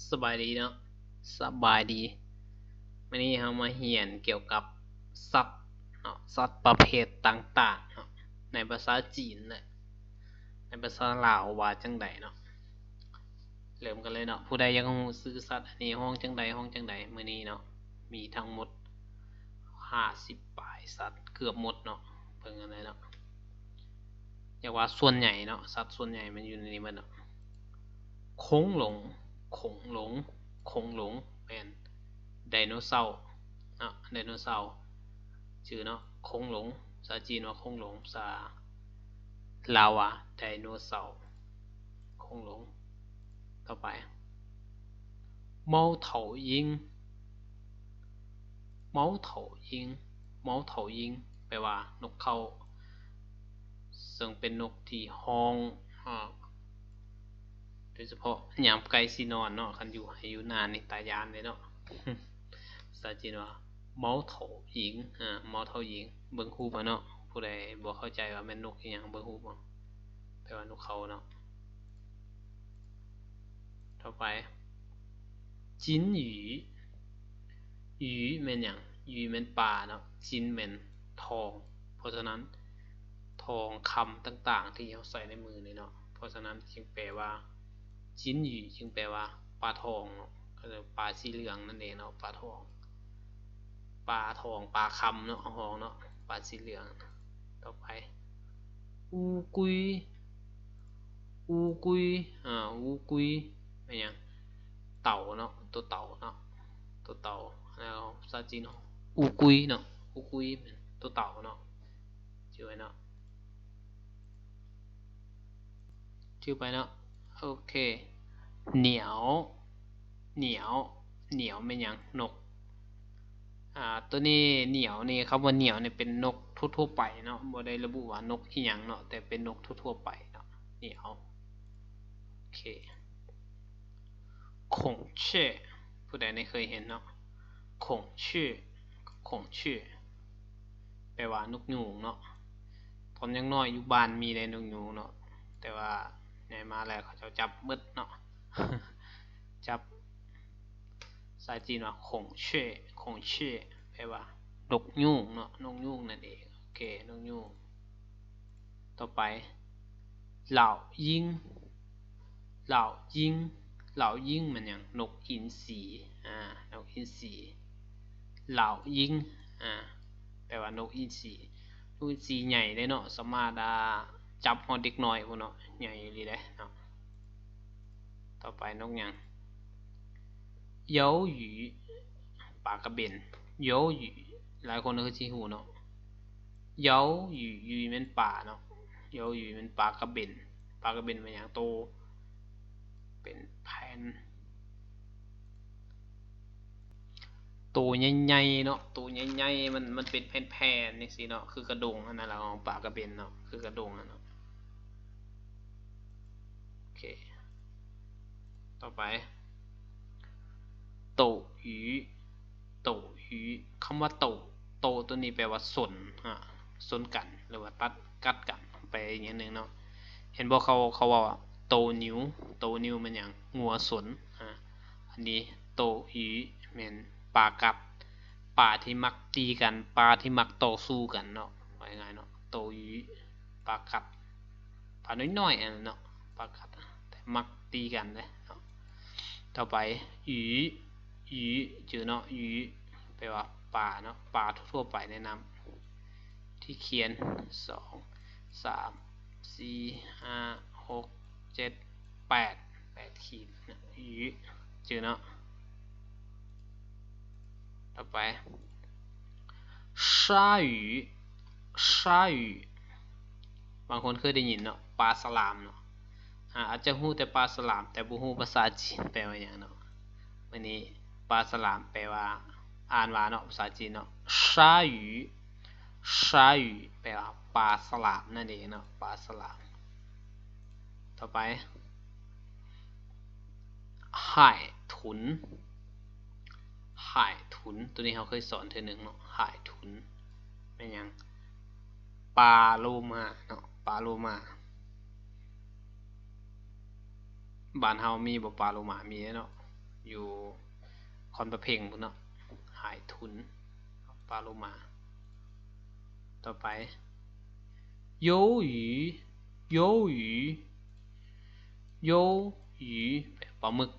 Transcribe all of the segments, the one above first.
ສະບາຍດີເນາະ ສະບາຍດີ. ມື້ນີ້ເຮົາມາຮຽນກ່ຽວກັບສັດເນາະ ສັດປະເພດຕ່າງໆເນາະ ໃນພາສາຈີນ ແລະ ໃນພາສາລາວວ່າຈັ່ງໃດເນາະ. ເລີ່ມກັນເລີຍເນາະ. ຜູ້ໃດຢາກຮູ້ຊື່ສັດອັນນີ້ຮ້ອງຈັ່ງໃດ ຮ້ອງຈັ່ງໃດ? ມື້ນີ້ເນາະ ມີທັງໝົດຫ້າສິບປາຍສັດ ເກືອບໝົດເນາະ. ເບິ່ງກັນເລີຍເນາະ. ຢາກວ່າສ່ວນໃຫຍ່ເນາະ ສັດສ່ວນໃຫຍ່ມັນຢູ່ໃນນີ້ໝົດເນາະ. ຄົງຫຼົງ ຄົງຫຼົງ ຄົງຫຼົງ ແມ່ນໄດໂນເສົາເນາະ ໄດໂນເສົາ ຊື່ເນາະ ຄົງຫຼົງ ພາສາຈີນວ່າຄົງຫຼົງ ພາສາລາວວ່າໄດໂນເສົາ ຄົງຫຼົງ. ຕໍ່ໄປ ເມົາເຖົາຍິງ ເມົາເຖົາຍິງ ເມົາເຖົາຍິງ ແປວ່ານົກເຂົາ ເຊິ່ງເປັນນົກທີ່ຮ້ອງ ອາ ໂດຍສະເພາະຍາມໃກ້ຊິນອນເນາະ ຄັນຢູ່ໄຮ່ຢູ່ນານີ້ຕາຢ້ານເດ້ເນາະ. ພາສາຈີນວ່າ ເມົາເຖົາຍິງ ອາ ເມົາເຖົາຍິງ ເບິ່ງຮູບເອົາເນາະ. ຜູ້ໃດບໍ່ເຂົ້າໃຈວ່າແມ່ນນົກອີ່ຫຍັງ ເບິ່ງຮູບເອົາ ແປວ່ານົກເຂົາເນາະ. ຕໍ່ໄປ ຈິນຫຢີ ຫຢີແມ່ນຫຍັງ? ຫຢີແມ່ນປາເນາະ ຈິນແມ່ນທອງ ເພາະສະນັ້ນ ທອງຄຳຕ່າງໆທີ່ເຮົາໃສ່ໃນມືນີ້ເນາະ ເພາະສະນັ້ນຈຶ່ງແປວ່າ ຈິນຫຢີ ຈຶ່ງແປວ່າປາທອງເນາະ ກໍຄືປາສີເຫຼືອງນັ້ນເອງເນາະ ປາທອງ ປາທອງ ປາຄຳເນາະ ເຮົາຮ້ອງເນາະ ປາສີເຫຼືອງ. ຕໍ່ໄປ ອູກຸຍ ອູກຸຍ ອາ ອູກຸຍ ແມ່ນຫຍັງ? ເຕົາເນາະ ໂຕເຕົາເນາະ ໂຕເຕົາ ແລ້ວພາສາຈີນ ອູກຸຍເນາະ ອູກຸຍ ແມ່ນໂຕເຕົາເນາະ ຈື່ໄວ້ເນາະ ຈື່ໄປເນາະ. ໂອເຄ ໜຽວ ໜຽວ ໜຽວແມ່ນຫຍັງ? ນົກ ອາ ໂຕນີ້ໜຽວນີ້ ຄຳວ່າໜຽວນີ້ເປັນນົກທົ່ວໆໄປເນາະ ບໍ່ໄດ້ລະບຸວ່ານົກອີ່ຫຍັງເນາະ ແຕ່ເປັນນົກທົ່ວໆໄປເນາະ ໜຽວ. ໂອເຄ ຂົງເຊ ຜູ້ໃດນີ້ເຄີຍເຫັນເນາະ ຂົງເຊ ຂົງເຊ ແປວ່ານົກຍູງເນາະ. ຕອນຍັງນ້ອຍຢູ່ບ້ານມີແຕ່ນົກຍູງເນາະ ແຕ່ວ່າໃຫຍ່ມາແລ້ວເຂົາເຈົ້າຈັບໝົດເນາະ ຈັບ ພາສາຈີນວ່າຂົງເຊ ຂົງເຊ ແປວ່ານົກຍູງເນາະ ນົກຍູງນັ້ນເອງ. ໂອເຄ ນົກຍູງ. ຕໍ່ໄປ ຫຼາວຍິງ ຫຼາວຍິງ ຫຼາວຍິງແມ່ນຫຍັງ? ນົກອິນຊີ ອາ ນົກອິນຊີ ຫຼາວຍິງ ອາ ແປວ່ານົກອິນຊີ ນົກອິນຊີໃຫຍ່ເດ້ເນາະ ສາມາດ ອາ ຈັບຮອດເດັກນ້ອຍພຸ້ນເນາະ ໃຫຍ່ອີ່ຫຼີເດ້ເນາະ. ຕໍ່ໄປນົກຫຍັງ? ເຍົາຫຢີ ປາກະເບັນ ເຍົາຫຢີ ຫຼາຍຄົນກໍຄືຊິຮູ້ເນາະ ເຍົາຫຢີ ຫຢີແມ່ນປາເນາະ ເຍົາຫຢີແມ່ນປາກະເບັນ ປາກະເບັນແມ່ນຫຍັງ? ໂຕເປັນແຜ່ນ ໂຕໃຫຍ່ໆເນາະ ໂຕໃຫຍ່ໆ ມັນ ມັນເປັນແຜ່ນໆ ຈັ່ງຊີ້ເນາະ ຄືກະດົງຫັ້ນນະ ລະອອງປາກະເບັນເນາະ ຄືກະດົງຫັ້ນເນາະ. ໂອເຄ ຕໍ່ໄປ ໂຕຫຢີ ໂຕຫຢີ ຄຳວ່າໂຕ ໂຕໂຕນີ້ແປວ່າຊົນ ອາ ຊົນກັນ ຫຼືວ່າຕັດ ກັດກັນ ໄປອີກຢ່າງໜຶ່ງເນາະ. ເຫັນບໍ່ ເຂົາ ເຂົາເວົ້າວ່າໂຕນິວ ໂຕນິວແມ່ນຫຍັງ? ງົວຊົນ ອາ ອັນນີ້ໂຕຫຢີແມ່ນປາກັດ ປາທີ່ມັກຕີກັນ ປາທີ່ມັກຕໍ່ສູ້ກັນເນາະ ວ່າງ່າຍໆເນາະ ໂຕຫຢີ ປາກັດ ປານ້ອຍໆ ອັນນັ້ນເນາະ ປາກັດ ແຕ່ມັກຕີກັນເດ້ເນາະ. ຕໍ່ໄປ ຫຢີ ຫຢີ ຈື່ເນາະ ຫຢີ ແປວ່າປາເນາະ ປາທົ່ວໆໄປໃນນ້ຳ ທີ່ຂຽນ ສອງ ສາມ ສີ່ ຫ້າ ຫົກ ເຈັດ ແປດ ແປດຂີດ ຫຢີ ຈື່ເນາະ. ຕໍ່ໄປ ຊາຫຢີ ຊາຫຢີ ບາງຄົນເຄີຍໄດ້ຍິນເນາະ ປາສະຫຼາມເນາະ ອາ ອາດຈະຮູ້ແຕ່ປາສະຫຼາມ ແຕ່ບໍ່ຮູ້ພາສາຈີນແປວ່າຫຍັງເນາະ. ມື້ນີ້ປາສະຫຼາມແປວ່າ ອ່ານວ່າເນາະ ພາສາຈີນເນາະ ຊາຫຢີ ຊາຫຢີ ແປວ່າປາສະຫຼາມນັ້ນເອງເນາະ ປາສະຫຼາມ. ຕໍ່ໄປ ຫາຍທຸນ ຫາຍທຸນ ໂຕນີ້ເຮົາເຄີຍສອນເທື່ອໜຶ່ງເນາະ ຫາຍທຸນ ແມ່ນຫຍັງ? ປາໂລມາເນາະ ປາໂລມາ. ບ້ານເຮົາມີບໍ່ປາໂລມາ? ມີເດ້ເນາະ ຢູ່ຄອນພະເພັງພຸ້ນເນາະ ຫາຍທຸນ ປາໂລມາ. ຕໍ່ໄປ ໂຢຫຢູ ໂຢຫຢູ ໂຢຫຢູ ແປວ່າປາໝຶກ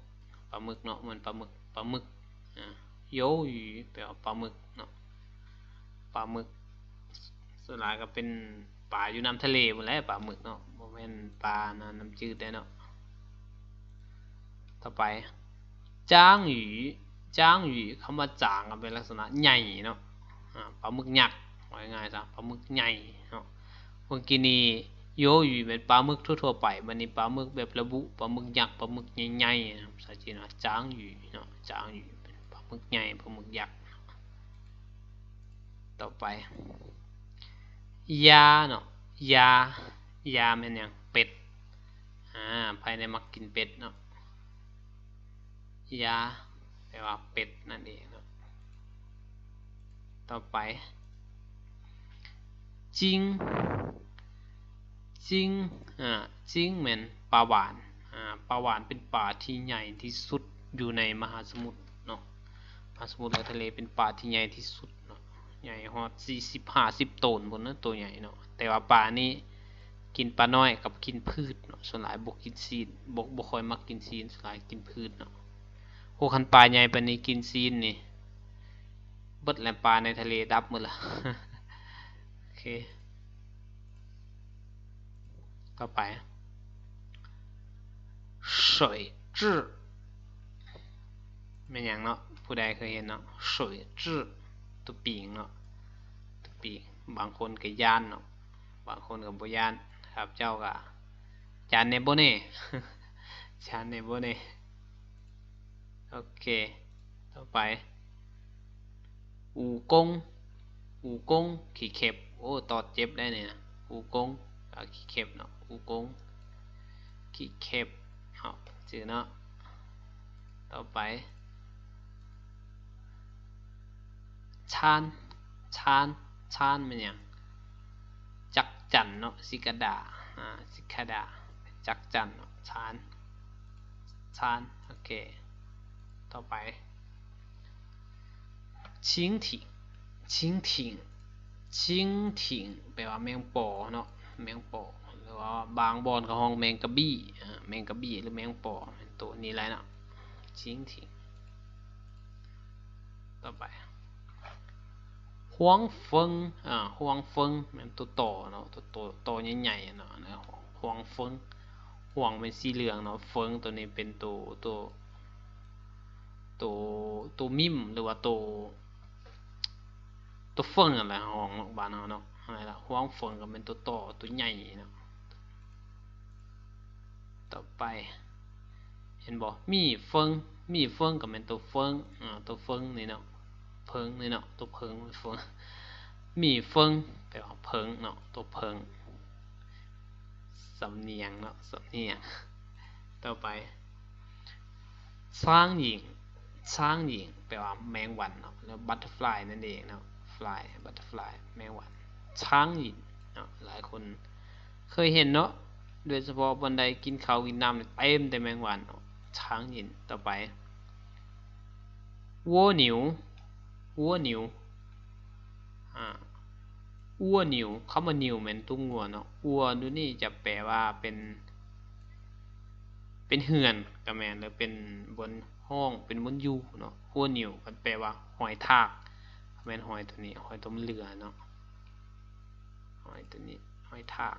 ປາໝຶກເນາະ ແມ່ນປາໝຶກ ປາໝຶກ ອາ ໂຢຫຢູ ແປວ່າປາໝຶກເນາະ ປາໝຶກ ສ່ວນຫຼາຍກໍເປັນປາຢູ່ນ້ຳທະເລພຸ້ນແຫຼະ ປາໝຶກເນາະ ບໍ່ແມ່ນປານ້ຳ ນ້ຳຈືດເດ້ເນາະ. ຕໍ່ໄປ ຈາງຫຢູ ຈາງຫຢູ ຄຳວ່າຈາງກໍເປັນລັກສະນະໃຫຍ່ເນາະ ອາ ປາໝຶກຍັກ ເວົ້າງ່າຍໆຊະ ປາໝຶກໃຫຍ່ເນາະ. ເມື່ອກີ້ນີ້ ໂຢຫຢູ ແມ່ນປາໝຶກທົ່ວໆໄປ ບັດນີ້ປາໝຶກແບບລະບຸ ປາໝຶກຍັກ ປາໝຶກໃຫຍ່ໆ ພາສາຈີນວ່າຈາງຫຢູເນາະ ຈາງຫຢູ ເປັນປາໝຶກໃຫຍ່ ປາໝຶກຍັກ. ຕໍ່ໄປ ຢາເນາະ ຢາ ຢາແມ່ນຫຍັງ? ເປັດ ອາ ໃຜແດ່ມັກກິນເປັດເນາະ ຢາ ແປວ່າເປັດນັ້ນເອງເນາະ. ຕໍ່ໄປ ຈິງ ຈິງ ອາ ຈິງແມ່ນປາຫວານ ອາ ປາຫວານເປັນປາທີ່ໃຫຍ່ທີ່ສຸດຢູ່ໃນມະຫາສະໝຸດເນາະ ມະຫາສະໝຸດ ແລະ ທະເລ ເປັນປາທີ່ໃຫຍ່ທີ່ສຸດເນາະ ໃຫຍ່ຮອດສີ່ສິບຫ້າສິບໂຕນພຸ້ນເນາະ ໂຕໃຫຍ່ເນາະ. ແຕ່ວ່າປານີ້ກິນປານ້ອຍກັບກິນພືດເນາະ ສ່ວນຫຼາຍບໍ່ກິນຊີ້ນ ບໍ່ ບໍ່ຄ່ອຍມັກກິນຊີ້ນ ສ່ວນຫຼາຍກິນພືດເນາະ. ໂອ້ ຄັນປາໃຫຍ່ປານນີ້ກິນຊີ້ນນີ້ເບິດແລ້ວ ປາໃນທະເລດັບໝົດລະ. ໂອເຄ ຕໍ່ໄປ ສວຍຈື້ ແມ່ນຫຍັງເນາະ? ຜູ້ໃດເຄີຍເຫັນເນາະ? ສວຍຈື້ ຕົວປີງເນາະ ຕົວປີງ ບາງຄົນກໍຢ້ານເນາະ ບາງຄົນກໍບໍ່ຢ້ານ ຂ້າພະເຈົ້າກໍຢ້ານແດ່ບໍ່ແນ່ ຢ້ານແດ່ບໍ່ແນ່. ໂອເຄ ຕໍ່ໄປ ອູກົງ ອູກົງ ຂີ້ເຂັບ ໂອ້ ຕອດເຈັບໄດ໋ນີ້ນະ ອູກົງ ຂີ້ເຂັບເນາະ ອູກົງ ຂີ້ເຂັບເນາະ ຊື່ເນາະ. ຕໍ່ໄປ ຊານ ຊານ ຊານແມ່ນຫຍັງ? ຈັກຈັນເນາະ ຊິກາດາ ອາ ຊິກາດາ ຈັກຈັນເນາະ ຊານ ຊານ. ໂອເຄ ຕໍ່ໄປ ຊິງຖິງ ຊິງຖິງ ຊິງຖິງ ແປວ່າແມງປໍເນາະ ແມງປໍ ຫຼືວ່າບາງບ່ອນກໍຮ້ອງແມງກະບີ້ ອາ ແມງກະບີ້ ຫຼືແມງປໍ ແມ່ນໂຕນີ້ແຫຼະເນາະ ຊິງຖິງ. ຕໍ່ໄປ ຫວງເຟິງ ອາ ຫວງເຟິງ ແມ່ນໂຕຕໍ່ເນາະ ໂຕ ໂຕຕໍ່ໃຫຍ່ໆເນາະ ຫວງເຟິງ ຫວງແມ່ນສີເຫຼືອງເນາະ ເຟິງໂຕນີ້ເປັນໂຕ ໂຕ ໂຕ ໂຕມິມ ຫຼືວ່າໂຕ ໂຕເຟິງຫັ້ນແຫຼະ ຫ້ອງເນາະ ບ້ານເຮົາເນາະ ຫັ້ນແຫຼະ ຫວງເຟິງກໍແມ່ນໂຕຕໍ່ ໂຕໃຫຍ່ເນາະ. ຕໍ່ໄປ ເຫັນບໍ່? ໝີ່ເຟິງ ໝີ່ເຟິງກໍແມ່ນໂຕເຟິງ ອາ ໂຕເຟິງນີ້ເນາະ ເພິງນີ້ເນາະ ໂຕເພິງ ເຟິງ ໝີ່ເຟິງ ແປວ່າເພິງເນາະ ໂຕເພິງ ສຳນຽງເນາະ ສຳນຽງ. ຕໍ່ໄປ ຊາງຫຍິງ ຊາງຫຍິງ ແປວ່າແມງວັນເນາະ ຫຼືບັດເທີຟລາຍນັ້ນເອງເນາະ ຟລາຍ ບັດເທີຟລາຍ ແມງວັນ ຊາງຫຍິງເນາະ ຫຼາຍຄົນເຄີຍເຫັນເນາະ ໂດຍສະເພາະບ່ອນໃດກິນເຂົ້າກິນນ້ຳນີ້ເຕັມແຕ່ແມງວັນເນາະ ຊາງຫຍິງ. ຕໍ່ໄປ ອົວໜິວ ອົວໜິວ ອາ ອົວໜິວ ຄຳວ່າໜິວແມ່ນຕົວງົວເນາະ ອົວໂຕນີ້ຈະແປວ່າເປັນ ເປັນເຮືອນກໍແມ່ນ ຫຼືເປັນບ່ອນຫ້ອງ ເປັນບ່ອນຢູ່ເນາະ ຫົວໜິວ ມັນແປວ່າຫອຍທາກ ແມ່ນຫອຍໂຕນີ້ ຫອຍຕົວມັນເຫຼືອເນາະ ຫອຍໂຕນີ້ ຫອຍທາກ.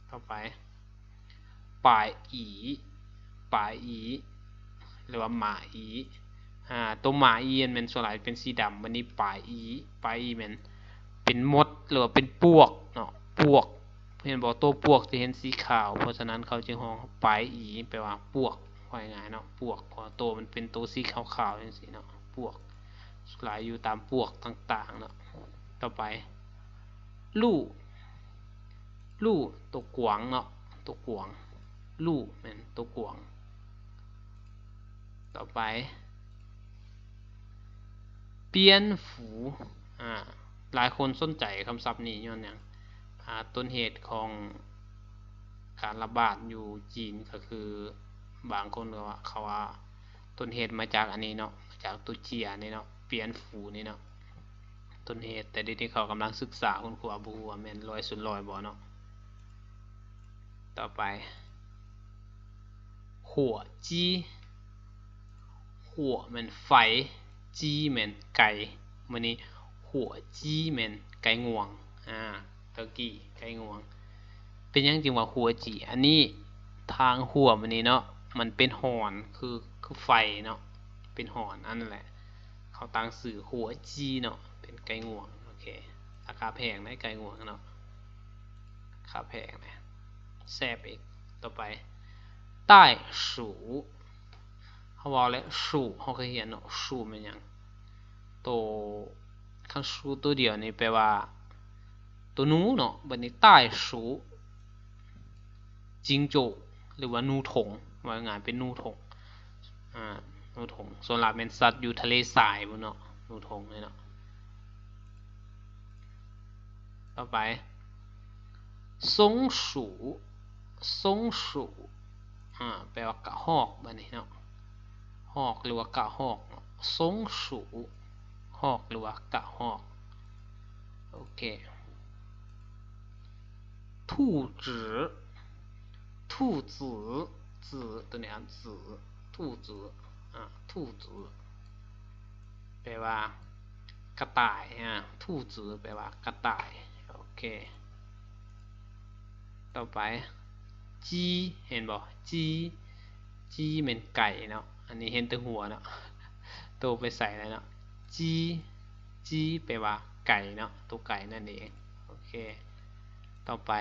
ຕໍ່ໄປ ປາອີ ປາອີ ຫຼືວ່າໝາອີ ອາ ໂຕໝາອີແມ່ນສ່ວນຫຼາຍເປັນສີດຳ ບັດນີ້ປາອີ ປາອີແມ່ນ ເປັນມົດ ຫຼືວ່າເປັນປວກເນາະ ປວກ ເຫັນບໍ່? ໂຕປວກຈະເຫັນສີຂາວ ເພາະສະນັ້ນເຂົາຈຶ່ງຮ້ອງປາຍອີ ແປວ່າປວກ ເວົ້າງ່າຍໆເນາະ ປວກ ເພາະວ່າໂຕມັນເປັນໂຕສີຂາວໆ ຈັ່ງຊີ້ເນາະ ປວກ ຫຼາຍຢູ່ຕາມປວກຕ່າງໆເນາະ. ຕໍ່ໄປ ຫຼູ່ ຫຼູ່ ໂຕກວາງເນາະ ໂຕກວາງ ຫຼູ່ ແມ່ນໂຕກວາງ. ຕໍ່ໄປ ປຽນຟູ ອາ ຫຼາຍຄົນສົນໃຈຄຳສັບນີ້ຍ້ອນຫຍັງ? ອາ ຕົ້ນເຫດຂອງການລະບາດຢູ່ຈີນກໍຄື ບາງຄົນກໍວ່າ ເຂົາວ່າ ຕົ້ນເຫດມາຈາກອັນນີ້ເນາະ ມາຈາກໂຕເຈຍນີ້ເນາະ ປຽນຟູນີ້ເນາະ ຕົ້ນເຫດ. ແຕ່ດຽວນີ້ເຂົາກຳລັງສຶກສາ ຄຸນຄູອາດບໍ່ຮູ້ວ່າແມ່ນຮ້ອຍສ່ວນຮ້ອຍບໍ່ເນາະ. ຕໍ່ໄປ ຫົວຈີ ຫົວແມ່ນໄຟ ຈີແມ່ນໄກ່ ມື້ນີ້ ຫົວຈີແມ່ນໄກ່ງວງ ອາ ຕະກີ້ໄກ່ງວງ. ເປັນຫຍັງຈຶ່ງວ່າຫົວຈີ? ອັນນີ້ທາງຫົວມັນນີ້ເນາະ ມັນເປັນຫອນ ຄື ຄືໄຟເນາະ ເປັນຫອນ ອັນນັ້ນແຫຼະ ເຂົາຕັ້ງຊື່ຫົວຈີເນາະ ເປັນໄກ່ງວງ. ໂອເຄ ລາຄາແພງໃດ໋ ໄກ່ງວງເນາະ ລາຄາແພງນະ ແຊບອີກ. ຕໍ່ໄປ 袋鼠 ເຮົາເວົ້າແລ້ວ 鼠 ເຮົາເຄີຍຮຽນເນາະ 鼠ແມ່ນຫຍັງ? ໂຕ ຄັນ 鼠 ໂຕດຽວນີ້ແປວ່າໂຕໜູເນາະ. ບັດນີ້ 袋鼠 ຈິງໂຈ້ ຫຼືວ່າໜູຖົງ ເວົ້າງ່າຍໆ ເປັນໜູຖົງ ອາ ໜູຖົງ ສ່ວນຫຼາຍແມ່ນສັດຢູ່ທະເລຊາຍພຸ້ນເນາະ ໜູຖົງນີ້ເນາະ. ຕໍ່ໄປ 松鼠 松鼠 ອາ ແປວ່າກະຮອກ ບາດນີ້ເນາະ ຮອກ ຫຼືວ່າກະຮອກເນາະ 松鼠 ຮອກ ຫຼືວ່າກະຮອກ. ໂອເຄ 兔子 兔子 子 ໂຕນີ້ອ່ານ 子 兔子 ອາ 兔子 ແປວ່າກະຕ່າຍ ອາ 兔子 ແປວ່າກະຕ່າຍ. ໂອເຄ ຕໍ່ໄປ ຈີ ເຫັນບໍ່? ຈີ ຈີແມ່ນໄກ່ເນາະ ອັນນີ້ເຫັນແຕ່ຫົວເນາະ ໂຕໄປໃສແລ້ວເນາະ. ຈີ ຈີ ແປວ່າໄກ່ເນາະ ໂຕໄກ່ນັ້ນເອງ. ໂອເຄ ຕໍ່ໄປ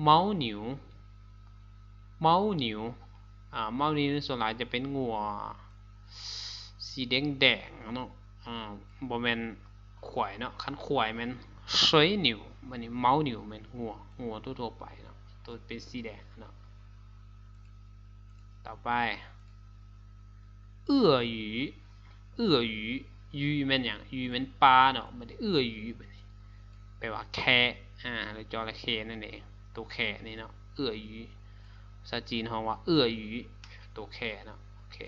ເມົາໜິວ ເມົາໜິວ ອາ ເມົາໜິວນີ້ສ່ວນຫຼາຍຈະເປັນງົວສີແດງໆເນາະ ອາ ບໍ່ແມ່ນຄວາຍເນາະ ຄັນຄວາຍແມ່ນ 水牛 ບັດນີ້ເມົາໜິວແມ່ນງົວ ງົວທົ່ວໆໄປເນາະ ໂຕເປັນສີແດງເນາະ. ຕໍ່ໄປ 鳄鱼 鱼 鱼 鱼ແມ່ນຫຍັງ? 鱼ແມ່ນປາເນາະ ບັດນີ້ 鳄鱼 ບັດນີ້ ແປວ່າແຄະ ອາ ຫຼື ຈໍລະເຄນັ້ນເອງ ໂຕແຄະນີ້ເນາະ 鳄鱼 ພາສາຈີນເຮົາວ່າ 鳄鱼 ໂຕແຄະເນາະ. ໂອເຄ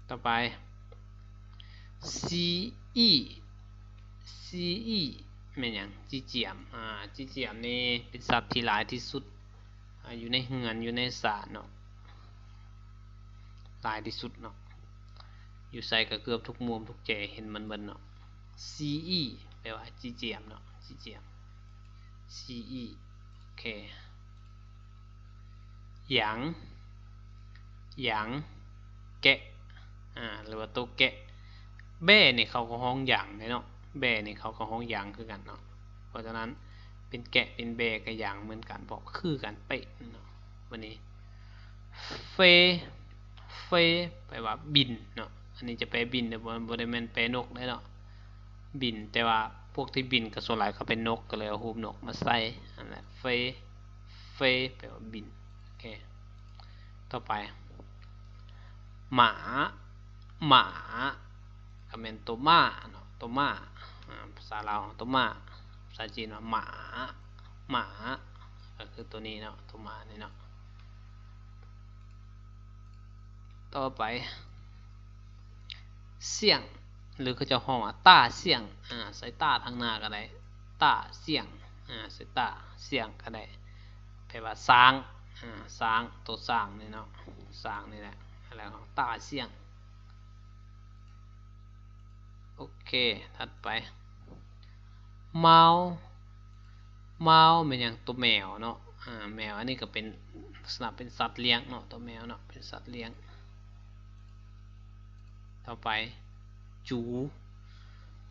ຕໍ່ໄປ ซีอี้ ຊີອີ້ ແມ່ນຫຍັງ? ຈີ້ຈຽມ ອາ ຈີ້ຈຽມນີ້ເປັນສັດທີ່ຫຼາຍທີ່ສຸດ ອາ ຢູ່ໃນເຮືອນ ຢູ່ໃນສານເນາະ ຫຼາຍທີ່ສຸດເນາະ ຢູ່ໃສກໍເກືອບທຸກມຸມທຸກແຈເຫັນມັນເບິດເນາະ. ຊີອີ້ ແປວ່າຈີ້ຈຽມເນາະ ຈີ້ຈຽມ ຊີອີ້. ໂອເຄ ຢາງ ຢາງ ແກະ ອາ ຫຼືວ່າໂຕແກະ. ແບ້ນີ້ເຂົາກໍຮ້ອງຢາງເດ້ເນາະ ແບ້ນີ້ເຂົາກໍຮ້ອງຢາງຄືກັນເນາະ ເພາະສະນັ້ນເປັນແກະເປັນແບ້ກໍຢາງເໝືອນກັນ ເພາະຄືກັນເປະເນາະ. ບັດນີ້ ເຟ ເຟ ແປວ່າບິນເນາະ ອັນນີ້ຈະແປບິນເດີ ບໍ່ ບໍ່ໄດ້ແມ່ນແປນົກເດ້ເນາະ ບິນ ແຕ່ວ່າພວກທີ່ບິນກໍສ່ວນຫຼາຍກໍເປັນນົກ ກໍເລີຍເອົາຮູບນົກມາໃສ່ ນັ້ນແຫຼະ ເຟ ເຟ ແປວ່າບິນ. ໂອເຄ ຕໍ່ໄປ ໝາ ໝາ ກໍແມ່ນໂຕມ້າເນາະ ໂຕມ້າ ອາ ພາສາລາວໂຕມ້າ ພາສາຈີນວ່າໝາ ໝາ ກໍຄືໂຕນີ້ເນາະ ໂຕມ້ານີ້ເນາະ. ຕໍ່ໄປ ສ່ຽງ ຫຼື ເຂົາເຈົ້າຮ້ອງວ່າ ຕາສ່ຽງ ອາ ໃສ່ຕາທາງໜ້າກໍໄດ້ ຕາສ່ຽງ ອາ ໃສ່ຕາ ສ່ຽງກໍໄດ້ ແປວ່າຊ້າງ ອາ ຊ້າງ ໂຕຊ້າງນີ້ເນາະ ຊ້າງນີ້ແຫຼະ ແລ້ວຕາສ່ຽງ. ໂອເຄ ຖັດໄປ ມາວ ມາວແມ່ນຫຍັງ? ໂຕແມວເນາະ ອາ ແມວ ອັນນີ້ກໍເປັນລັກສະນະເປັນສັດລ້ຽງເນາະ ໂຕແມວເນາະ ເປັນສັດລ້ຽງ. ຕໍ່ໄປ ຈູ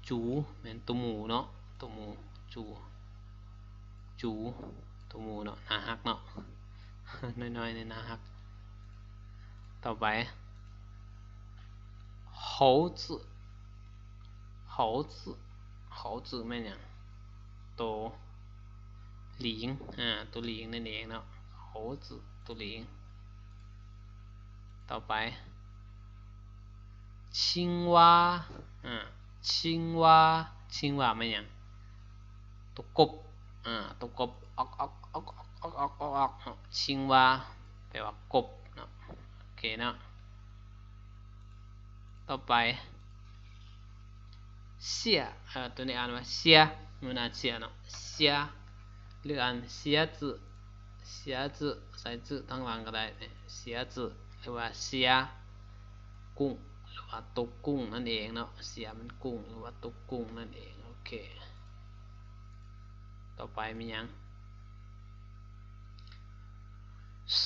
ຈູ ແມ່ນໂຕໝູເນາະ ໂຕໝູ ຈູ ຈູ ໂຕໝູເນາະ ໜ້າຮັກເນາະ ນ້ອຍໆ ໜ້າຮັກ. ຕໍ່ໄປ 猴子 猴子 猴子 ແມ່ນຫຍັງ? ໂຕ ລິງ ອາ ໂຕລິງນັ້ນເອງເນາະ 猴子 ໂຕລິງ. ຕໍ່ໄປ 青蛙 ອາ 青蛙 青蛙 ແມ່ນຫຍັງ? ໂຕກົບ ອາ ໂຕກົບ ອອກ ອອກ ອອກ ອອກ ອອກ ອອກ ອອກ ອອກ ເນາະ ຊິງວາ ແປວ່າກົບເນາະ ໂອເຄເນາະ. ຕໍ່ໄປ ເສຍ ເອີ ໂຕນີ້ອ່ານວ່າເສຍ ມັນອ່ານເສຍເນາະ ເສຍ ຫຼືອ່ານເສຍຈື່ ເສຍຈື່ ໃສ່ຈື່ທາງຫຼັງກໍໄດ້ ເສຍຈື່ ຫຼືວ່າເສຍກຸ້ງ ຫຼືວ່າຕົກກຸ້ງນັ້ນເອງເນາະ ເສຍມັນກຸ້ງ ຫຼືວ່າຕົກກຸ້ງນັ້ນເອງ ໂອເຄ. ຕໍ່ໄປມີຫຍັງ?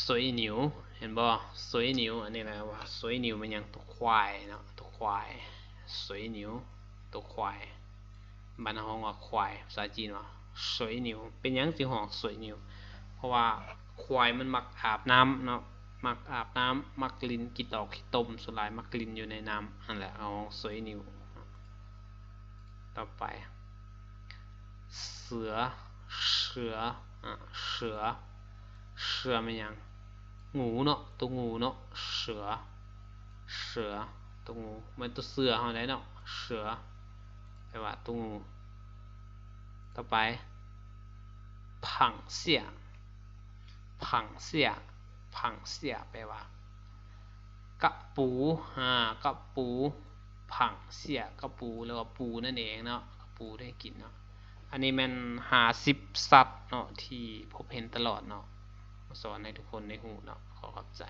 ສວຍໜິວ ເຫັນບໍ່? ສວຍໜິວ ອັນນີ້ແຫຼະວ່າສວຍໜິວແມ່ນຫຍັງ? ຕົວຄວາຍເນາະ ຕົວຄວາຍ ສວຍໜິວ ຕົວຄວາຍ. ບ້ານເຮົາຮ້ອງວ່າຄວາຍ ພາສາຈີນວ່າສວຍໜິວ. ເປັນຫຍັງຈຶ່ງຮ້ອງສວຍໜິວ? ເພາະວ່າຄວາຍມັນມັກອາບນ້ຳເນາະ ມັກອາບນ້ຳ ມັກຫຼິ້ນຂີ້ຕອກຂີ້ຕົມ ສ່ວນຫຼາຍມັກຫຼິ້ນຢູ່ໃນນ້ຳຫັ້ນແຫຼະ ເຮົາຮ້ອງສວຍໜິວ. ຕໍ່ໄປ ເສືອ ເສືອ ອາ ເສືອ ເສືອແມ່ນຫຍັງ? ງູເນາະ ຕົວງູເນາະ ເສືອ ເສືອ ຕົວງູ ແມ່ນຕົວເສືອເຮົາໄດ໋ເນາະ ເສືອ ແປວ່າຕົວງູ. ຕໍ່ໄປ ຜັງເສຍ ຜັງເສຍ ຜັງເສຍ ແປວ່າກະປູ ອາ ກະປູ ຜັງເສຍກະປູ ຫຼືວ່າປູນັ້ນເອງເນາະ ກະປູໄດ້ກິນເນາະ. ອັນນີ້ແມ່ນຫ້າສິບສັດເນາະ ທີ່ພົບເຫັນຕະຫຼອດເນາະ ມາສອນໃຫ້ທຸກຄົນໄດ້ຮູ້ເນາະ ຂໍຂອບໃຈ.